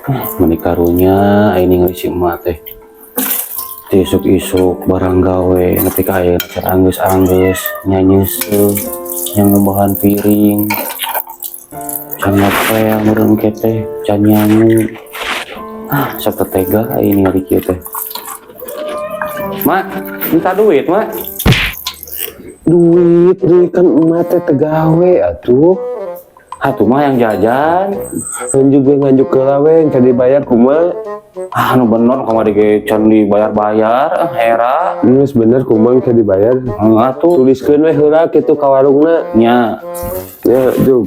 Meni karunya aing ningali si emak teh. Teu isuk-isuk barang gawe nepi ka ayeuna can anggeus-anggeus nya nyeuseuh nya ngumbahan piring. Can ngepel meureun ke teh, can nyangu. Ah, sok teu tega aing ningali kieu teh. Mak, minta duit, Mak. Duit, duit kan emak teh teu gawe atuh. Atuh mah yang jajan. Nganjuk gue nganjuk ke we can dibayar kumaha? Ah, nu bener kamari ge can dibayar-bayar, ah, era. Geus bener kumaha can dibayar. Heeh atuh. Tuliskeun we heula kitu ka warungna. Nya. Ya, jug.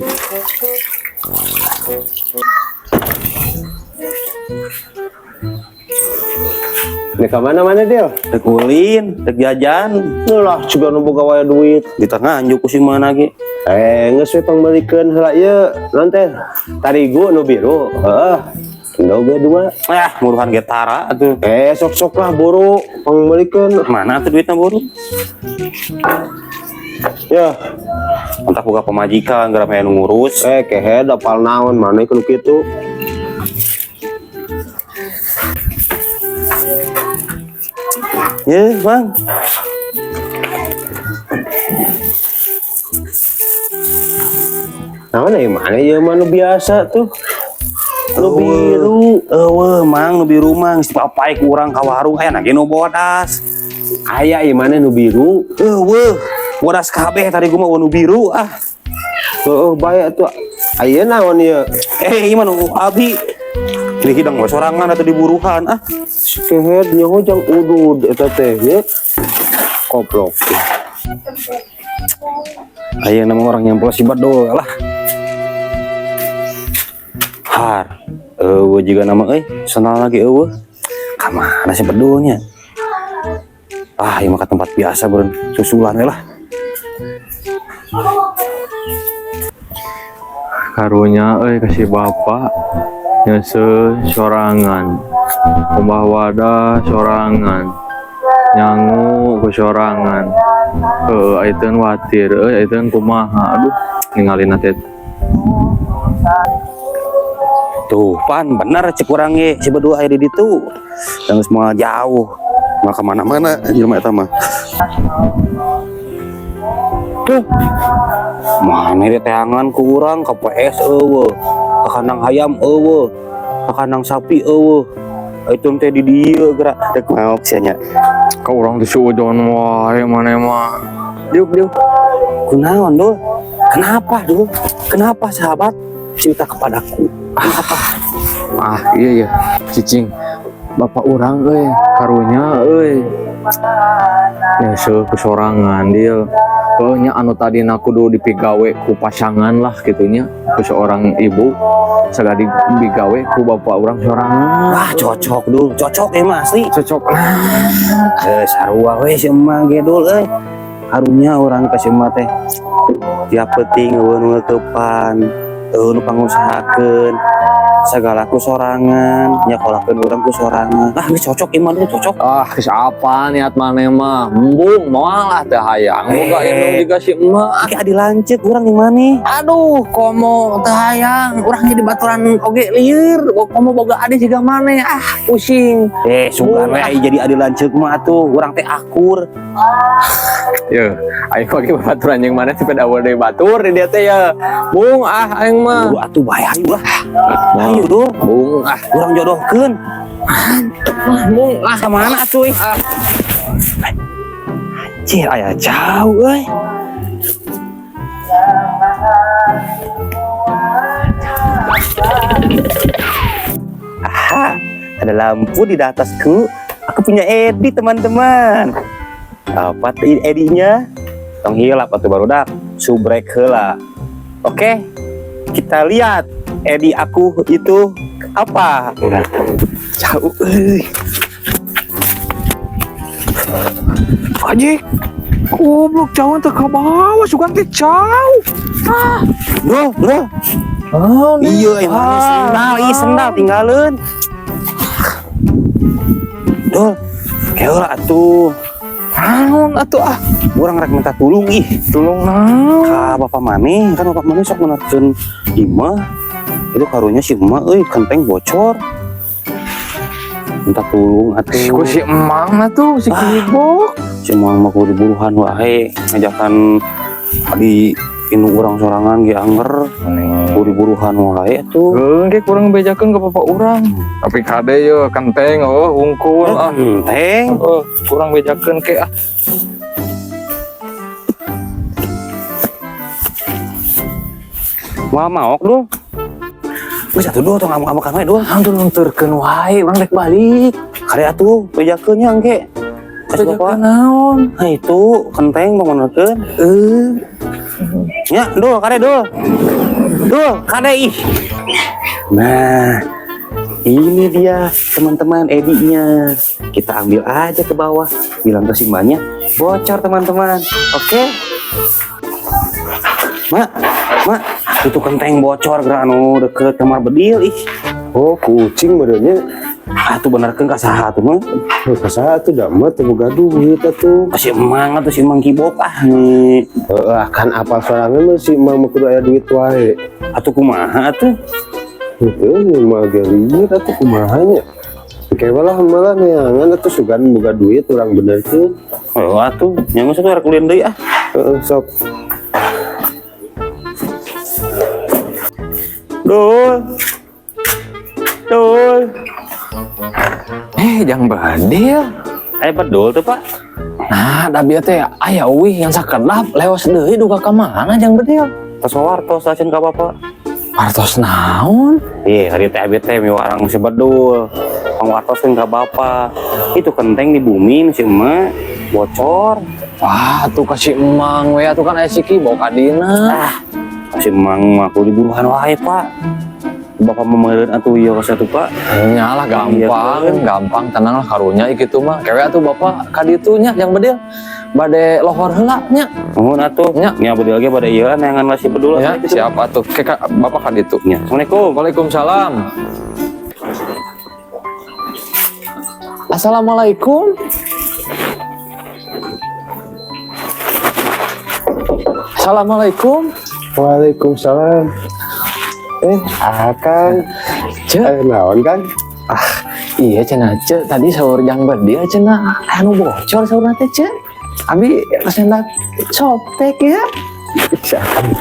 Nek ka mana-mana Dil? Rek ulin, rek jajan. Lah, juga nu boga wae duit. Di tengah nganjuk ku si mana ge. Geus we pangmeulikeun heula ieu. Naon teh? Tarigu nu biru. Heeh. Endog ge dua. Ah, muruhan ge tara atuh. Sok-sok lah buru pangmeulikeun. Mana atuh duitna buru? Ya, Entah boga pamajikan geura mah nu ngurus. Kehed apal naon mana kudu kitu. Ye, Bang. Naon ieu mana ieu mah nu biasa tuh. Nu biru. Eueuh, Mang, nu biru mah geus dipapae ku urang ka warung aya ge nu bodas. Aya ieu mana nu biru. Eueuh, bodas kabeh tadi gua mah nu biru ah. Heeh, bae atuh. Ayeuna naon ieu? Ieu mah nu abi. Ini hidang we sorangan atau diburuhan ah. Si kehed nyaho jang udud eta teh nya. Koplok. Ayeuna mah orang nyempol si bedul lah. Har, eueuh juga nama euy, senal lagi eueuh. Ka mana si bedulnya? Ah, ieu mah ka tempat biasa beureun, susulan we lah. Karunya euy ka si bapak nyeuseuh sorangan, kumbah wadah sorangan, nyangu ku sorangan. Heueuh aiteun watir euy aiteun kumaha, aduh ningalina teh. Tuh, pan bener cek urang ge si bedul aya di ditu. Dan geus moal jauh, moal ka mana-mana jelema eta mah. Tuh. Mana dia teangan ku urang ka PS eueuh, ka kandang hayam eueuh, ka kandang sapi eueuh. Itu teh di dieu geura rek maok sia nya. Ka urang teh suudzon wae maneh mah. Diuk diuk. Kunaon Dul? Kenapa Dul? Kenapa sahabat? Cerita kepadaku. Kenapa? Ah iya ya, cicing. Bapak urang euy, karunya euy. Nyeuseuh ku sorangan Dil. Heuh nya anu tadina kudu dipigawe ku pasangan lah kitunya, ku seorang ibu sagadi digawe ku bapak urang sorangan. Wah, cocok Dul, cocok emang asli. Cocok. Sarua we si emak ge Dul euy. Karunya urang ka si emak teh. Tiap peuting eueuh nu ngeukepan, eueuh nu pangusahakeun, sagala ku sorangan, nyakolakeun urang ku sorangan. Ah, geus cocok ieu mah Dul, cocok. Ah, geus apa niat maneh mah? Embung moal lah teh hayang. Boga indung juga si emak. Ki adi lanceuk urang jeung maneh. Aduh, komo teu hayang. Urang jadi baturan oge lieur. Komo boga adi siga maneh. Ah, pusing. Sugan we ai jadi adi lanceuk mah atuh, urang teh akur. Ye, aing mah baturan jeung maneh teh pada awal deui batur di dieu teh ya. Bung ah aing mah. Aduh atuh bae ayo lah. Ayo Dul, Bung ah. urang jodohkeun. Ah, bung ah. Ka mana atuh? Ah. Anjir, aya jauh euy. Aha, ada lampu di atasku. Aku punya Edi, teman-teman. Apa Edinya? Tong hilap atuh barudak. Subrek heula. Oke, kita lihat Edi aku itu apa? Jauh euy. Anjing. Goblok jauh teh ka bawah sugan teh jauh. Ah. Bro, bro. Oh, Iya, emang sendal, ih sendal tinggalin. Dul, keula atuh. Naon atuh ah? Urang rek minta tulung ih. Tulung naon? Ka bapak maneh, kan bapak maneh sok menerkeun imah. Itu karunya si emak euy, kenteng bocor. Minta tolong atuh. Ku si emang atuh si Kibok. Si emang mah kudu buruhan wae ngajakan di inu urang sorangan ge anger. Kudu buruhan wae atuh. Heuh, ge kurang bejakeun ka bapak urang. Tapi kade ye kenteng oh hungkul ah. Kenteng. Oh, kurang bejakeun ke ah. Wah maok dul. Geus atuh dul tong ngamuk-ngamukan wae dul. Hampir nunturkeun wae urang rek balik. Kade atuh bejakeun nya engke. Kasih bapak. Bejakeun naon? Nah itu kenteng bangunakeun. Nya dul kade dul. Dul kade ih. Nah, ini dia teman-teman edinya. Kita ambil aja ke bawah. Bilang ke simbanya bocor teman-teman. Oke. Mak, mak, itu kenteng bocor geura anu deket kamar bedil ih. Oh, kucing merenya. Atuh benerkeun ka saha atuh mah? Oh, ka saha atuh da mah teu boga duit atuh. Ka si emang atuh si emang kibok ah nih. Heeh, kan apal sorangan mah si emang mah kudu aya duit wae. Atuh kumaha atuh? Heueuh, mah ge lieur atuh kumaha nya. Oke lah malah neangan atuh sugan boga duit urang benerkeun. Oh atuh, nya geus atuh rek ulin deui ah. Heeh, sok. Dul. Dul. Jangan bedil. Bedul tuh, Pak. Nah, da bieu teh aya euy yang sakedap lewas deui duka ka mana jang bedil. Tos wartos acan ka bapak. Wartos naon? Ih, hari teh abi teh miwarang si bedul. Pangwartoskeun ka bapak. Itu kenteng di bumi si emak bocor. Wah, tuh kasih emang we atuh kan aya si Kibok adina. Ah, si emang mah kudu diburuhan wae, Pak. Bapak mau meureun atuh ieu ka satu, Pak. Nya lah gampang, Iya, gampang tenang lah karunya ieu kitu mah. Kewe atuh bapak ka ditu nya jang bedil. Bade lohor heula nya. Nuhun atuh. Nya. Nya bedil ge bade ieu neangan lah si bedul. Ya, siap atuh. Ke ka, bapak ka ditu. Nya. Assalamualaikum. Waalaikumsalam. Assalamualaikum. Assalamualaikum. Waalaikumsalam. Akang. Cek. Naon, Kang? Ah, iya cenah, Cek. Tadi sahur jang bedil cenah anu bocor sahur teh, Cek. Abi resenda copek ya. Akang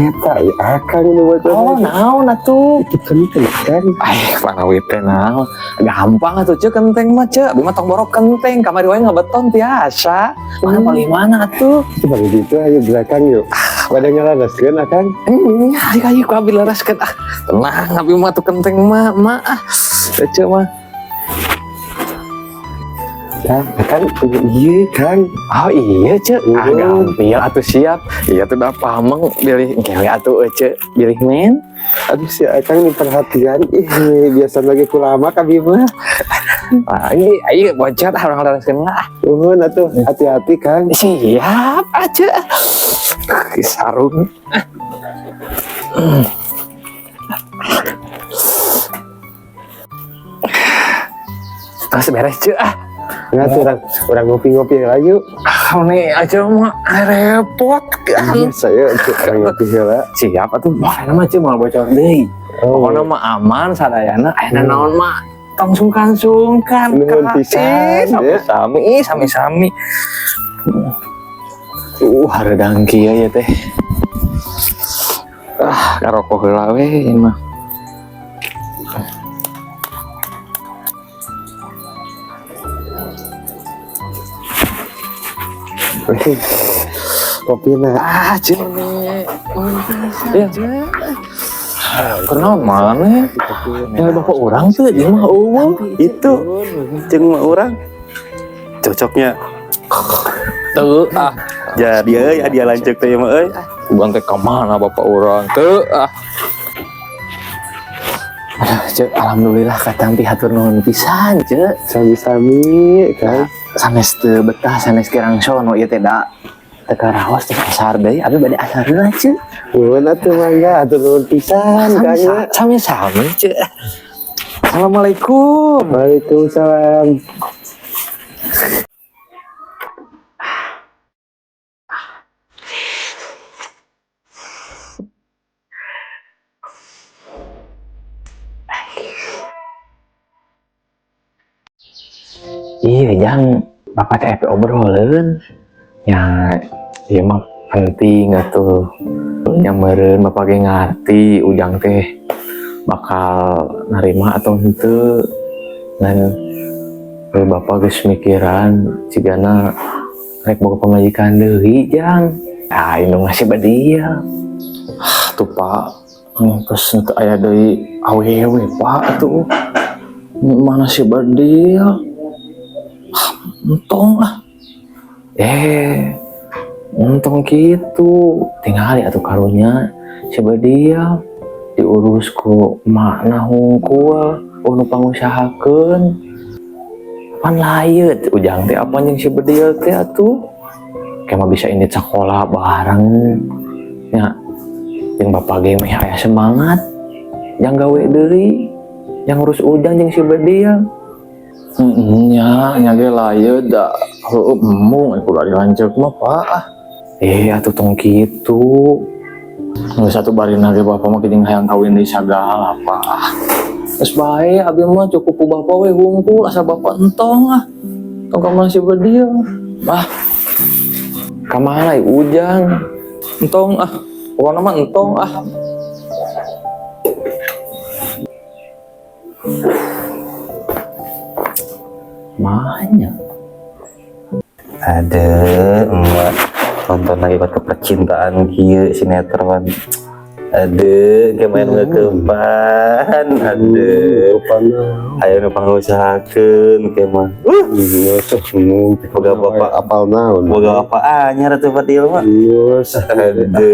eta ya akang nu bocor. Oh, naon atuh? Itu kenteng, Kang. Ay, pangawit teh naon. Gampang atuh, Cek, kenteng mah, Cek. Abi mah tong borok kenteng, kamari wae ngabeton biasa. Mana paling mana atuh? Itu bang gitu ayo belakang yuk. Pada ngalaraskeun akang. Nya, ayo ayo ku abi laraskeun. Ah, tenang abi mah tuh kenteng mah, mah. Ah, Cek mah. Kang, akang, iya Kang. Oh iya Cek, ah gampil atuh siap. Iya tuh dah pameng bilih kewe atuh Cek, bilih men. Aduh si akang nih perhatian, ih biasa lagi kulama kami mah. Ah, ini ayo bocor ah orang laraskeun lah. Nuhun atuh, hati-hati Kang. Siap aja. Sarung. Terus beres Cek ah. Nggak tuh orang ngopi-ngopi lah yuk. Ah, ini aja mah repot kan. Iya, saya orang ngopi lah. Siap atuh, wah nama Cek mau bocor deui. Oh, Pokoknya mah aman sadayana, aya naon mah tong sungkan-sungkan. Nuhun pisan, ya. Sami-sami, sami-sami. Hareudang kieu ya teh. Ah, karokok heula we ieu mah. Kopi na. Ah, Cek. Ya. Kenal mana? Ya bapak orang tuh, dia mah eueuh. Itu jeung mah urang. Cocoknya. Teu ah. Jadi euy dia lanceuk teh mah euy. Bukan teh ka mana bapak orang teu ah. Aduh, Cek, alhamdulillah katampi hatur nuhun pisan, Cek. Sami-sami, Kang. Sanes teu betah, sanes kirang sono ieu teh da. Teu karaos teh asar deui, abi bade asar heula, Cek. Nuhun atuh mangga, hatur nuhun pisan, Kang. Sami-sami, Cek. Assalamualaikum. Waalaikumsalam. Iya, Jang, bapak teh epe obrolan. Ya, ieu mah penting atuh. Nya meureun bapak ge ngarti Ujang teh bakal narima atau henteu. Ngan bapak geus mikiran cigana rek boga pamajikan deui, Jang. Ah, indung ngasih badieu. Ah, tuh Pak, geus teu aya deui awewe, Pak, tuh. Mana si Badil? Ah, entong ah. Eh, entong gitu. Tinggal atuh karunya si Badil diurus ku makna hungkul, nu pangusahakeun. Pan layeut Ujang teh apa jeung si Badil teh atuh. Kayak mah bisa ini sekolah bareng. Ya, jeung bapak ge meh aya semangat. Yang gawe deui, yang ngurus Ujang jeung si Badil. Heeh nya, nya ge layeut da heueuh embung kudu ari lanceuk mah, Pak, ah. Eh, atuh tong kitu. Geus atuh barina ge bapak mah jeung hayang kawin deui sagala, Pak. Geus bae abi mah cukup ku bapak we hungkul, asa bapak entong ah. Tong ka mana si Badil. Bah. Ka mana Ujang? Entong ah. Pokokna mah entong ah. Mahnya. Ada emak nonton lagi buat kepercintaan kieu sinetron. Ada main ngekepan, ada. Pana. Ayo nu pangusahakeun ke mah. Iya, tuh Boga bapak. Apal naon. Boga bapak anyar atuh Fadil mah. Iya, Ada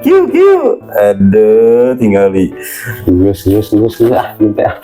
kieu kieu. Ada tinggali. Geus geus geus ah, minta ah.